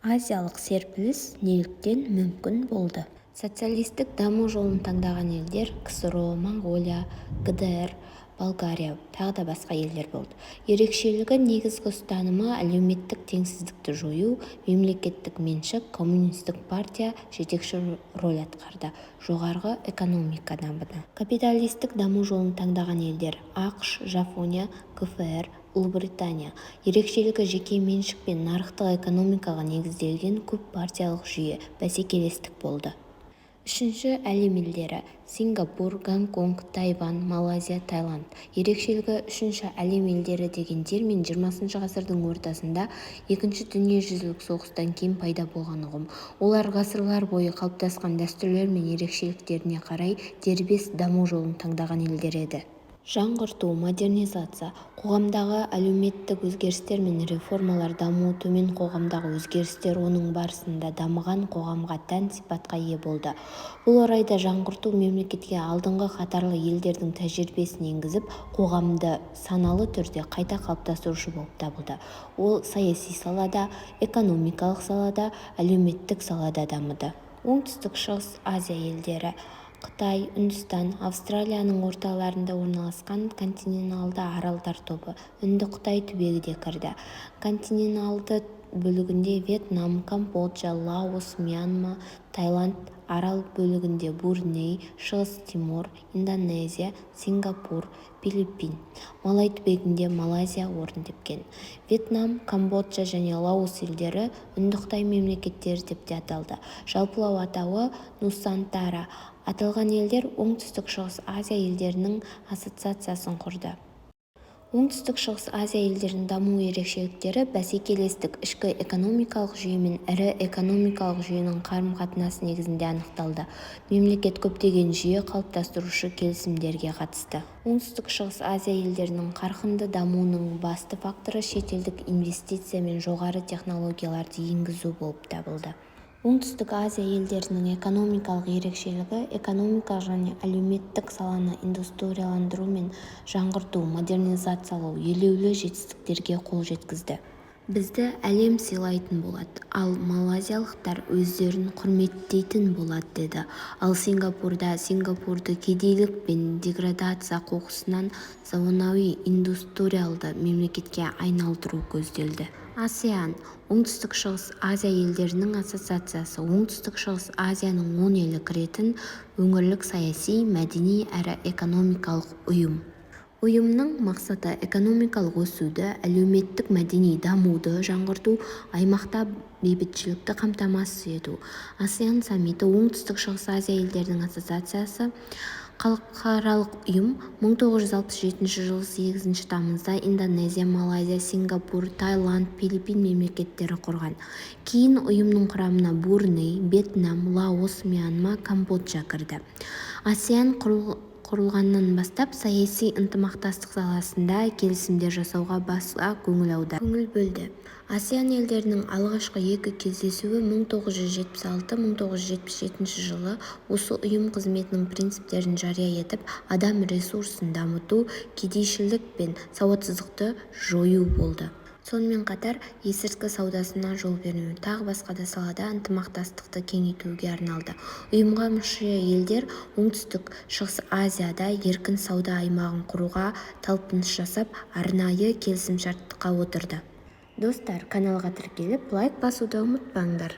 Азиялық серпіліс неліктен мүмкін болды? Социалистік даму жолын таңдаған елдер КСРО, Моңғолия, ГДР, Болгария тағы да басқа елдер болды. Ерекшелігі негізгі ұстанымы әлеуметтік теңсіздікті жою, мемлекеттік меншік, коммунистік партия жетекші роль атқарды, жоғары экономика дамыды. Капиталистік даму жолын таңдаған елдер АҚШ, Жапония, КФР, Ұлыбритания. Ерекшелігі жеке меншік пен нарықтық экономикаға негізделген көппартиялық жүйе, бәсекелестік болды. Үшінші әлем елдері Сингапур, Гонконг, Тайвань, Малайзия, Таиланд. Ерекшелігі Үшінші әлем елдері деген термин 20-шы ғасырдың ортасында Екінші дүниежүзілік соғыстан кейін пайда болған ұғым. Олар ғасырлар бойы қалыптасқан дәстүрлер мен ерекшеліктеріне қарай дербес даму жолын таңдаған елдер еді. Жаңғырту, модернизация – қоғамдағы әлеуметтік өзгерістер мен реформалар дамуы төмен қоғамдағы өзгерістер оның барысында дамыған қоғамға тән сипатқа ие болды. Бұл орайда жаңғырту мемлекетке алдыңғы қатарлы елдердің тәжірибесін енгізіп, қоғамды саналы түрде қайта қалыптастырушы болып табылды. Ол саяси салада, экономикалық салада, әлеуметтік салада дамыды. Оңтүстік-Шығыс Азия елдері Қытай, Үндістан, Австралияның орталарында орналасқан континеналды аралдар тобы. Үндіқытай түбегі де кірді. Континеналды бөлігінде Вьетнам, Камбоджа, Лаос, Мьянма, Таиланд, арал бөлігінде Бруней, Шығыс Тимор, Индонезия, Сингапур, Пилиппин, Малай түбегінде Малайзия орын тепкен. Вьетнам, Камбоджа және Лаос елдері Үндіқытай мемлекеттері деп те аталды, жалпылау атауы Нусантара. Аталған елдер Оңтүстік-Шығыс Азия елдерінің ассоциациясын құрды. Оңтүстік-Шығыс Азия елдерінің даму ерекшеліктері бәсекелестік ішкі экономикалық жүйе мен ірі экономикалық жүйенің қарым-қатынасы негізінде анықталды. Мемлекет көптеген жүйе қалыптастырушы келісімдерге қатысты. Оңтүстік-Шығыс Азия елдерінің қарқынды дамуының басты факторы шетелдік инвестиция мен жоғары технологияларды енгізу болып табылды. Оңтүстік Азия елдерінің экономикалық ерекшелігі экономикалық және әлеуметтік саланы индустрияландыру мен жаңғырту, модернизациялау елеулі жетістіктерге қол жеткізді. Бізді әлем сыйлайтын болады, ал малайзиялықтар өздерін құрметтейтін болады деді. Ал Сингапурда Сингапурды кедейлік пен деградация қоқысынан заманауи индустриалды мемлекетке айналдыру көзделді. АСЕАН – Оңтүстік-Шығыс Азия елдерінің ассоциациясы Оңтүстік-Шығыс Азияның 10 елі кіретін өңірлік саяси, мәдени әрі экономикалық ұйым. Ұйымның мақсаты экономикалық өсуді, әлеуметтік-мәдени дамуды жаңғырту, аймақта бейбітшілікті қамтамасыз ету. АСЕАН саммиті Оңтүстік-Шығыс Азия елдерінің ассоциациясы халықаралық ұйым. 1967 жылы 8 тамызда Индонезия, Малайзия, Сингапур, Таиланд, Пилиппин мемлекеттері құрған. Кейін ұйымның құрамына Бруней, Вьетнам, Лаос, Мьянма, Камбоджа кірді. АСЕАН құрылғаннан бастап саяси ынтымақтастық саласында келісімдер жасауға баса көңіл бөлді. АСЕАН елдерінің алғашқы екі кездесуі 1976-1977 жылы осы ұйым қызметінің принциптерін жария етіп, адам ресурсын дамыту, кедейшілдік пен сауатсыздықты жою болды. Сонымен қатар есірткі саудасына жол бермеу, тағы басқа да салада ынтымақтастықты кеңейтуге арналды. Ұйымға мүше елдер Оңтүстік-Шығыс Азияда еркін сауда аймағын құруға талпыныс жасап, арнайы келісімшартқа отырды. Достар каналға тіркеліп, лайк басуды ұмытпаңдар.